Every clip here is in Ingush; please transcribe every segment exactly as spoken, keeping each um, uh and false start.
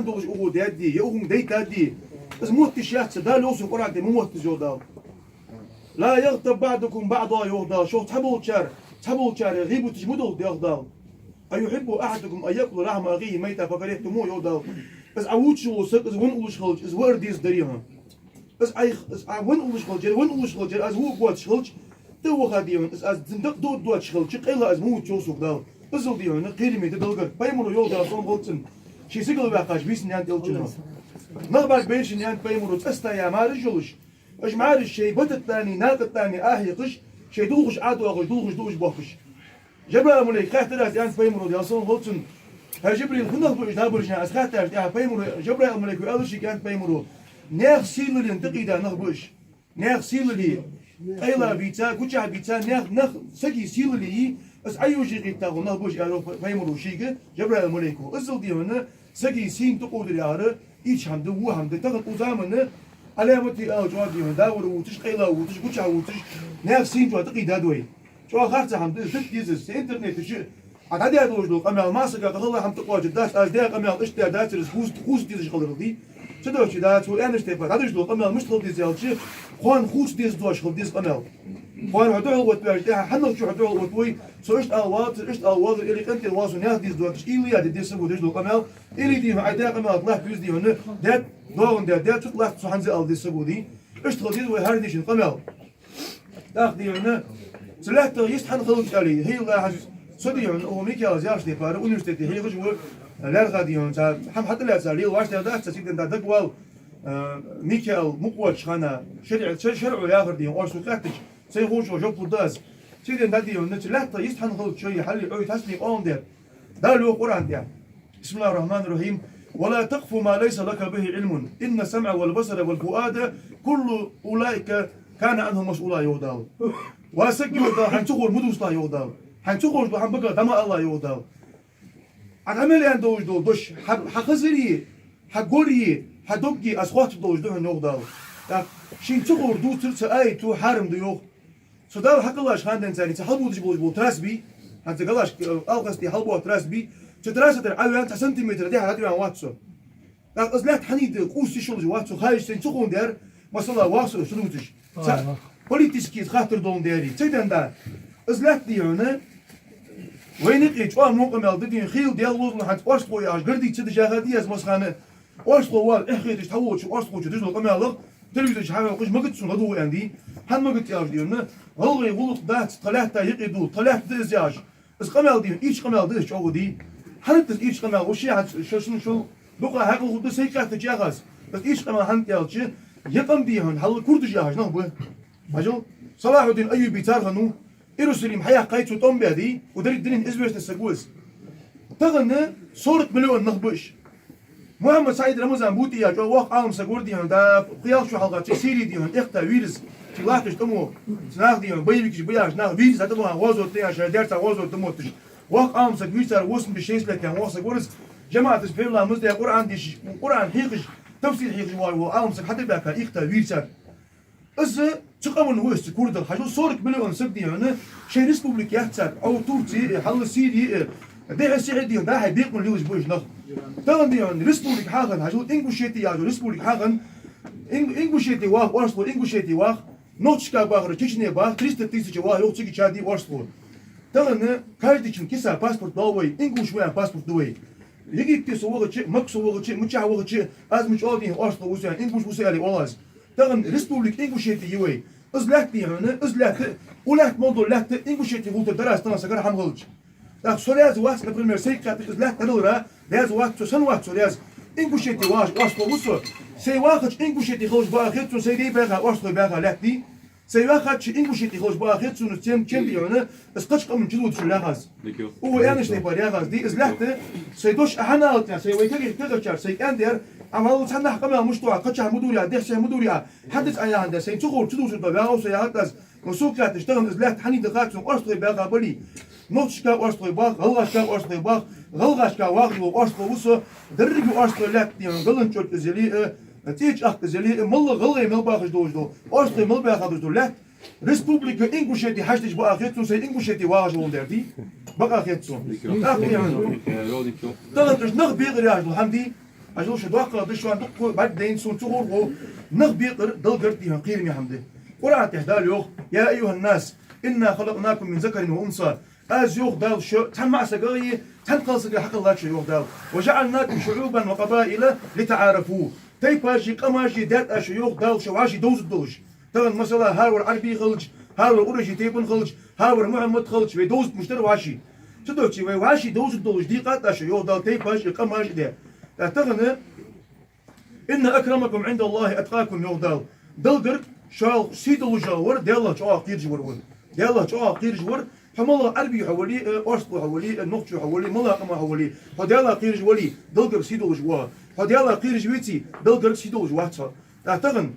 духьаш ухо даьдий, е ухунга дайтадий, из мотташ яц, Дала йоах цу Къуръан тӀа ма моттаза, йоах Дала. «لا يغتب بعضكم بعضا», йоах Дала, шух цхьаболчар, цхьаболчар гӀийбаташ ма дулда, йоах Дала. «أيحب أحدكم أن يأكل لحم أخيه ميتا فكرهتموه», йоах Дала. Из Ӏа вувцаш вола саг, из венна уллаш хилча, из ваар деза дарий хьона. Из Ӏайх, из Ӏа венна уллаш хилча, венна уллаш хилча, аз вувргвоацаш хилча, тӀа а ваха, дий хьона, из аз дин дакъа дода доацаш хилча, къайла из ма вувц, йоах сога Дала. Иззал, дий хьона, кхераме да Далла гарга. Пайхамаро йоах Дала, салам хилда цунна, ший сигала ваьккхача бийсанна аьннад Элчано. Нах бӀаргабайра шийна, аьннад Пайхамаро, цӀастая мӀараш йолаш. Уж мӀараш шоай бататани, накъатани Ӏохьекхаш, шоай дулхаш Ӏодоахаш, дулхаш дуаш боахкаш. Жабраил малайка хаьттар аз, аьннад Пайхамаро, Даьла салам хилда цунна: «ХӀай Жабраил, фу нах ба уж набаржна?» Аз хаьттача тӀехьа Пайхамаро, Жабраил малайко аьлар шийга, аьннад Пайхамаро: «Наьха сийлален тӀакхийда нах ба уж. Наьха сийлале, къайла бийца, гучахь бийца, наьха, нах, сага сийлале, из ӀайожагӀийттагӀа нах ба уж», аьлар Пайхамаро шийга, Жабраил малайко. Иззал, дий хьона, сага сийна тӀакхувдар яхар ийрча хӀама да, во хӀама да. Тахан укх заман Ӏаламате ала чӀоагӀа, дий хьона, дӀавар вувцаш, къайла вувцаш, гучахь вувцаш, наьха сийна чӀоагӀа тӀакхийдад вай. ЧӀоагӀа харцахьа хӀама да из, дита деза из, цу интернета чу. Ӏа дӀадаь долаш дола къамаьл массага къахетам тӀакхоачаргдац, аз даь къамаьл иштта даь дацар из, хувц-, хувца дезаш хиларал, дий. Цудухьа дац, хӀанз аьннача тайпара, дӀадеш дола къамаьл мишта хила деза аьлча, кхоана хувца деза дош хила деза къамаьл. Кхоана хьо духьал оттаваьча тӀехьа, хьанал чу хьо духьал оттавой, со иштта ала вацар, иштта ала вацар, или къинтӀера вала со, наьха деза доацаш, или яде деза саго деш дола къамаьл, или, дий хьона, Ӏа даь къамаьл латта веза, дий хьона, даьд, доагӀан даьд, даьд, цу тӀа латта со хӀанз ала деза саго, дий. Иштта хила деза вай хӀара дешан къамаьл. ТӀаккха, дий хьона, цу лаьттах йист хӀана хилац аьле, хӀаьта аз, со, дий хьона, укх Микаила яхача тайпара университете хьехаш ва, лаьрхӀа, дий хьона, цхьа хӀама хьатӀалаьца лела вӀаштӀехьадац, цхьа сигден да дагавала, а, Микаил мукъа воацача хана шариӀат, шар-, шарӀо яхар, дий хьона, орсо хаьттача, сайна ховчох жоп лургда аз. Сигден да, дий хьона, цу лаьттах йист хӀана хилац шоай хьалли, Ӏой тасни къовлам дер. Дала йоах Къуръан тӀа. بسم الله الرحمن الرحيم. «ولا تقف ما ليس لك به علم. إن السمع والبصر والفؤاد كل أولئك كان عنه مسؤولا», йоах Дала. Ва саг, йоах Дала, хьайна ца ховр ма дувцалахь, йоах Дала. Хьайна ца ховш дола хӀама багах дӀа ма алалахь, йоах Дала. Ӏа дӀа мел аьнна долаш дола дош, хьа, хьа хазари, хьа гори, хьа догги аз хоаттаргдолаш да хьона, йоах Дала. ТӀаккха шийна ца ховр дувцар цу аято хьарам да, йоах. Со Дала хьакхеллача хана денз царна цу хьалбувцаш болаш бола трасса бий, хӀанз галаш, э, Алхасте хьалбоагӀа трасса бий, цу трасса тӀара Ӏоваьнна цхьа сантиметр дехьа дӀатӀаваьнна вац со. ТӀаккха из лаьтта хьанийда къувса йиш йолаш вац со, хьаьжа сайна ца ховндаь, масала, вах со ца дувцаш. Ца, политически хаттар долаш даьри. Ца денда, из лаьтта, дий хьона, вайна юкъе чӀоагӀа мукъа мел да, дий хьона, хийла Даьла лозал хӀанз орстхо яхаш, гардийца дижа хьа дий аз масхана. Орстхо вал, эхь хеташ, тхьаволча орстхочо деш дола къамаьлах, телевизор чу хьавена, кхуш ма гиц сона, ладувгӀа аьнна, дий. ХӀана ма гиц аьлча, дий хьона, гӀалгӀай гӀулакх дац тха лаьтта юкъе дола, тха лаьтта да из яхаш. Из къамаьл, дий хьона, ийрча къамаьл да из, чӀоагӀа, дий. ХӀана да из ийрча къамаьл? Воша хьац, шо шун шул дукха хьаькъал хургда сайга хаьттача яхаш. Из ийрча къамаьл хӀана да аьлча, е къам, дий хьона, хьалла курдаш яхаш нах ба. Хьажал, Салахьуддин Айюби цар хана ва, Иерусалим хьаяьккхай цо тӀом баь, дий, укх дерригача дунен известный саг ва из. Тахан сорок миллион нах ба уж. Мухьаммад СаӀид Рамазан Бути яхаш воккха Ӏалам саг вар, дий хьона, да, кхы ялх шу хьалха цу Сири, дий хьона, эхта вийра из, цига латташ тӀом баь нах, дий хьона, боевикаш ба яхаш нах вийра из, хӀаьта ма гӀозот тӀа яхаш, шоай даьрца гӀозот тӀа мотташ. Воккха Ӏалам саг вийра цар, восемьдесят шесть лет яьнна воккха саг вар из, жамаӀатаца пхьера ламаз даь, Къуръан дешаш, Къуръан хьехаш, тафсир хьехаш вола, вола Ӏалам саг хьатӀабаьхка, эхта вийра цар. Из цу къаман ва из, цу курдах. Хьажал, сорок миллион саг, дий хьона, шоай республика яц цар, Ӏо Турци а, хьалла Сири а, дехьа-сехьа, дий хьона, дӀа-хьа бекъон лелаш ба уж нах. Тахан, дий хьона, республика хьахинна, хьажал, Ингушети яхаш республика хьахинна, Ин-, Ингушети вах, орстхой Ингушети вах, нохчашка бахар Чечне бах, триста тысяч вах, йоах цига ча, дий, орстхо. Тахан каждыйчун киса паспорт дола вай, ингуш ва аьнна паспорт да вай. Египте со вахача, Макка со вахача, мичахьа вахача, аз ма чӀоагӀа, дий хьона, орстхо ва со аьнна, ингуш ва со аьле оал аз. Тахан республика Ингушети я вай. Из лаьтта, дий хьона, из лаьтта, укх лаьтта мел дола лаьтта Ингушети гӀулакх дар аз тахан сагара хӀама хилча. ТӀаккха со раьза вац, например, сайга хаьттача из лаьтта тӀадалара, раьза вац со, сенна вац со раьза? Ингушети вахаш орстхо ва со. Сай вахача Ингушети хилча бакъахьа хет сона, сай дай баьха орстхой баьха лаьтта, дий. Сай вахача Ингушети хилча бакъахьа хет сона, цен, цен, дий хьона, из кхыча къаман чу дувцаш лаьтта яхаш. Укхо аьннача тайпара яхаш, дий, из лаьтта, сай дош Ӏа хьаналац, сай вай кагий, кагийчар, сай кӀаьнкадар, Ӏа валлахӀи цхьаннахьа къамаьл мишта ду Ӏа, кхычахьа ма дувр Ӏа, дехьа-сехьа ма дувр Ӏа, хьадис Ӏа яхандаь, сай ца ховр ца дувцаргда ваьгӀав со яхар аз, но сога хаьттача тахан из лаьтта хьанийда хац сона, орстхой баьха бале, нохчашка орстхой бах, гӀалгӀашка орстхой бах, гӀалгӀашка вахаш вола орстхо ва со, деррига орстхой лаьтта, дий хьона, ГӀалгӀай чӀор из яле а, ЦӀеча Ахк из яле а, моллагӀа гӀалгӀай мел бахаш долаш дола, орстхой мел баьха долаш дола лаьтта, республика Ингушети хьашташ бакъахьа хет сона, сай Ингушети вахаш волга дар, дий? Бакъахьа хет сона. ТӀаккха, дий хьона, тахан уж нах бекъар яхаш дола хӀама, дий? Хьажал, шо доккхагӀа да, шоана дукха бӀаргадайна сона ца ховргволаш, нах бекъар Далла гарга, дий хьона, кхераме хӀама да. Къуръан тӀа Дала йоах: «يا أيها الناس إنا خلقناكم من ذكر وأنثى». Аз йоах Дала, шо цхьан маӀа сагах а, цхьан кхалсагах а хьакхеллад шо, йоах Дала. «وجعلناكم شعوبا وقبائل لتعارفوا». Тайпаш а, къамаш а даьд Аз шо, йоах Дала, шо вӀаши довзаргдолаш. Тахан, масала, хӀаравар Ӏарбий хилча, хӀаравар къурайший тайпан хилча, хӀаравар Мухьаммад хилча, вай довзаргдолаш дар вӀаши. Цудухьа вай вӀаши довзаргдолаш дийкъад Аз шо, йоах Дала, тайпаш а, къамаш а даь. ТӀаккха тахан: «إن أكرمكم عند الله أتقاكم», йоах Дала. Далла гарга шоайла сий долаш вар Даллах чӀоагӀа кхераш вар ва. Даллах чӀоагӀа кхераш вар. Хьо малагӀа Ӏарбе хьо вале а, орстхо хьо вале а, нохчо хьо вале а, малагӀа къамах хьо вале а, хьо Даллах кхераш вале, Далла гарга сий долаш ва хьо. Хьо Даллах кхераш веце, Далла гарга сий долаш вац хьо. ТӀаккха тахан,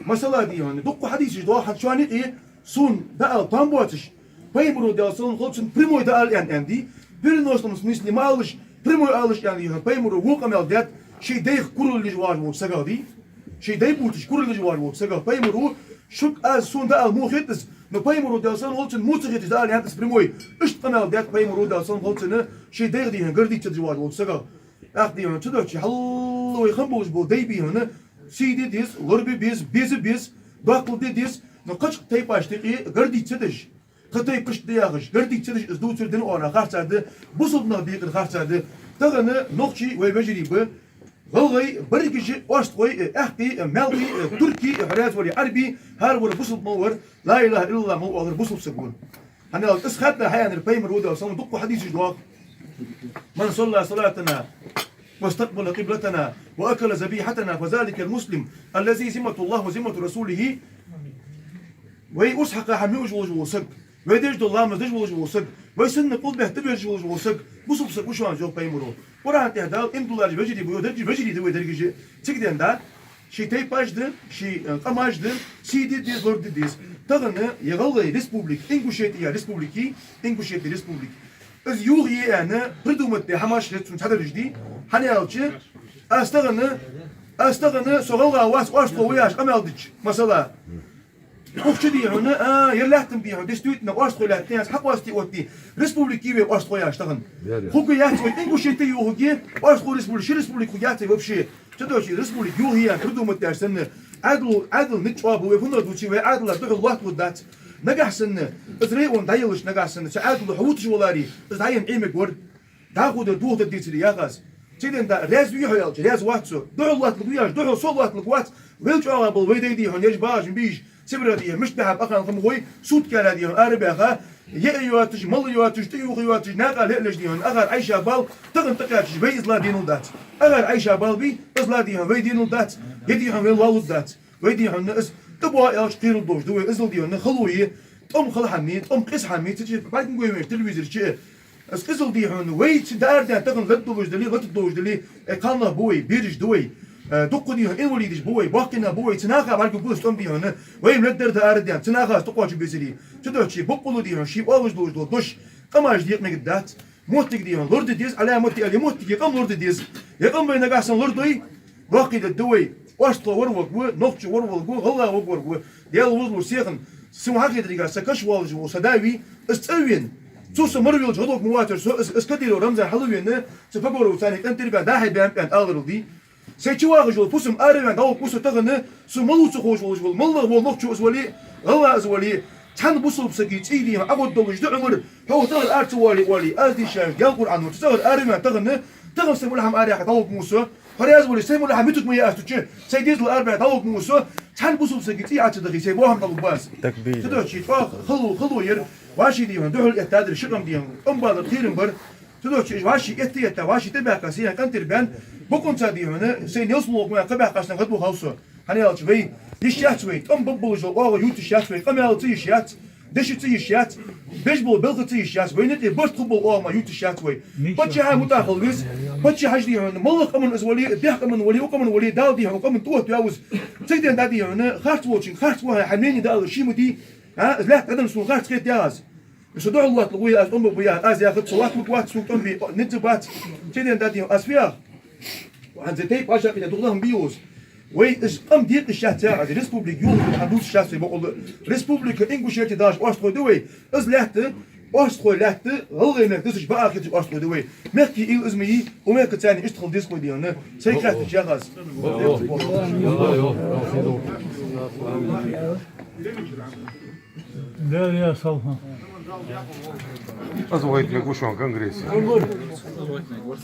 масала, дий хьона, дукха хьадисаш доагӀа хӀанз шоана юкъе, сона дӀаала там боацаш, Пайхамаро, Даьла салам хилда цунна, прямой дӀаала аьнна, аьнна, дий, в переносном смысле ма алалаш, прямой алалаш аьнна, дий хьона, Пайхамаро во къамаьл даьд ший дайх курал еш воагӀаш волча сагах, дий. Ший дай бувцаш курал еш воагӀаш волча сагах Пайхамаро: «Шуга аз, сона дӀаала мо хет из», но Пайхамаро, Даьла салам хилда цунна, мо ца хеташ дӀаала аьннад из прямой. Иштта къамаьл даьд Пайхамаро, Даьла салам хилда цунна, ший дайх, дий хьона, гаргадийцадеш воагӀаш волча сагах. ТӀаккха, дий хьона, цудухьа хьалха вай хинна болаш бола дай, дий хьона, сий де деза, лорабе беза, беза беза, доаккхал де деза, но кхыча тайпашта юкъе гаргадийца ца деш, кхы тайпашта да яхаш гаргадийца ца деш, из дувцар дина оагӀорахьа харцахьа да, бусалба нах бекъар харцахьа да. Тахан нохчий вай вежарий ба, гӀалгӀай, берригаш а, орстхой а, аьккхий а, маьлхий а, туркий а, хьо раьза вале, Ӏарбий, хӀаравар бусалба мел вар, لا إله إلا الله мел оалар бусалба саг ва. ХӀана аьлча, из хатта хьааьннар Пайхамаро, Даьла салам, дукха хьадисаш доагӀа: «من صلى صلاتنا واستقبل قبلتنا وأكل ذبيحتنا فذلك المسلم الذي ذمته الله وذمة رسوله». Вай урс хьакха хьа муьйуш волаш вола саг, вай деш дола ламаз деш волаш вола саг, вай сунна къулбехьа тӀаберзаш волаш вола саг, бусалба саг ва шоана, йоах Пайхамаро. Къуръан тӀа Дала иман диллараш вежарий ба, йоах, дерригаш вежарий да вай дерригаш а. Цига денз да, ший тайпаш да, ший, э, къамаш да, сий де деза, лораде деза. Тахан е гӀалгӀай республика, Ингушетия республика, Ингушетия республика, из юхае аьнна придумать даь хӀамаш хет сона цхьадараш, дий. ХӀана аьлча, аз тахан, аз тахан со гӀалгӀа вац, орстхо ва яхаш къамаьл дича, масала, укх чу, дий хьона, а, ер лаьтта-м, дий хьона, действительно орстхой лаьтта, аз хьакъоастаде оттаде, республика я вай орстхой яхаш тахан. Хургьяц вай Ингушетия юхаргья, орстхой республика, ши республика хургьяц вай вообще. Цудухьа республика юхаяьнна придумать даьр санна, Ӏаьдало, Ӏаьдал низ чӀоагӀа ба вай, фуннагӀа дувце, вай Ӏаьдала духьал лоатталургдац. Нагахьа санна, из район дӀаялаш, нагахьа санна, цу Ӏаьдало хьо вуташ валаре, из дӀаенна Ӏемиг вар. ДӀахо дар, дохадар дийцаре яхаш. Цига денз да, раьза вий хьо аьлча, раьза вац со. Духьал лоатталургвий аьлча, духьал со лоатталургвац. Вайл чӀоагӀа бола вай дай, дий хьона, ераш багӀаш бийш, Сибре, дий хьона, мишта баьхаб ахан хӀама хой, суткера, дий хьона, арабаьха, яа йоацаш, мала йоацаш, тӀаюха йоацаш, наькъа лелаш, дий хьона, акхар Ӏайша бала, тахан тӀакхаьчача вай из ладийнал дац. АкхаргӀа Ӏайша бала бий, из ла, дий хьона, вай дийнал дац, е, дий хьона, вай лоалургдац. Вай, дий хьона, из тӀабоагӀа аьлча кхераргдолаш да вай, иззал, дий хьона, хало я, тӀом хала хӀама я, тӀом къиза хӀама я, цу чу бӀаргагой вайна телевизора чу. Из къизал, дий хьона, вай цу дӀаарадаьнна тахан латта долаш дале, латта долаш дале, э, кхалнах ба вай, бераш да вай, э, дукха, дий хьона, инвалидаш ба вай, боккхий нах ба вай, цу наха бӀаргагу из тӀом, дий хьона, вай мел дар да арадаьнна, цу наха тӀакхоачаргбецаре. Цудухьа боккъала, дий хьона, ший оалаш долаш дола дош къамаш декъа мегаргдац. Моттиг, дий хьона, лораде деза, Ӏаламате аьле, моттиге къам лораде деза. Е къам вай нагахьа санна лорадой, доккхий дергда вай. Орстхо вар варгва, нохчо вар варгва, гӀалгӀа вар варгва. Даьла вузлур сехан, сона хьахетаргахьа, са каш воаллаш вола са да вий, из цӀавена. Цо со мара велча гӀадоврг ма вацар со, из, из Кадыров Рамзан хьалвена, цу Погоровцарий къинтӀера баьнна, дӀа-хьа баьнна, аьнна аларал, дий. Сай чу вагӀаш вола фусам араваьнна дӀаволга ва со тахан, со малав ца ховш волаш вола, малагӀа вола нохчо из вале, гӀалгӀа из вале, цхьан бусалба сага цӀий, дий хьона, ӀагӀоргдолаш да Ӏумар, хьо тахан ара ца воале, оале, аз дийша яхаш Даьла Къуръано, цу цӀагӀара араваьнна тахан, тахан сай муьлххьам араяьккха дӀаволга ва со, хьо раьза вале, сай муьлххьам мутук ма я аз цу чу, сай дезал арабаьнна дӀаволга ва со, цхьан бусалба сага цӀий Ӏа ца дахе, сай бохам дӀаволга ва аз. Такбир. Цудухьа чӀоагӀа хало, хало яр, вӀаши, дий хьона, духьал эттадар ши къам, дий хьона, къам балар кхерам бар, Цудухьа уж вӀаши этта-этта, вӀаши тӀабаьхка, сай къинтӀера баьнна, бокъонца, дий хьона, сайна ялсмала гӀоргма кхаъ баьккхача хана гӀадвахав со. ХӀана аьлча вай йиш яц вай, тӀом бергболаш бола оагӀув ювцаш яц вай, къамаьл ца йиш яц, деши ца йиш яц, беш бола белха ца йиш яц, вайна юкъе барт хургбола оагӀув ма ювцаш яц вай. Паччахьа мутӀахьа хила веза, паччахьаш, дий хьона, малагӀа къаман из вале, дехьа къаман вале, укх къаман вале, Дала, дий хьона, къаман тӀаоттаваь ва из. Цига денз да, дий хьона, харц волчунга харц ва хьа, хьа мнени да ала ший ма дий, а, из лаьтта Ӏадам сона харц хет яхаш. Со духьал лоатталургва аз, тӀом бергба яхаш, аз яхац, со лоатталургвац, сога тӀом бе низ бац. Цига денз да, дий хьона, аз фу йоах? ХӀанз тайпа аша кхийтта дукха даха бий из. Вай из къам декъа йиш яц яхаш, республика юхадола хӀама дувцаш яц вай бокъонца. Республика Ингушетия дахаш орстхой да вай. Из лаьтта Орстхой лаьтта, гӀалгӀай мехка дусаш бакъахьа хеташ орстхой да вай. Мехкий уйла из ма йий, укх мехка царна иштта хила деза вай, дий хьона. Сай хаьттача яхаш. Дера я салхьа. Аз вайтмек ва шоана конгрессе.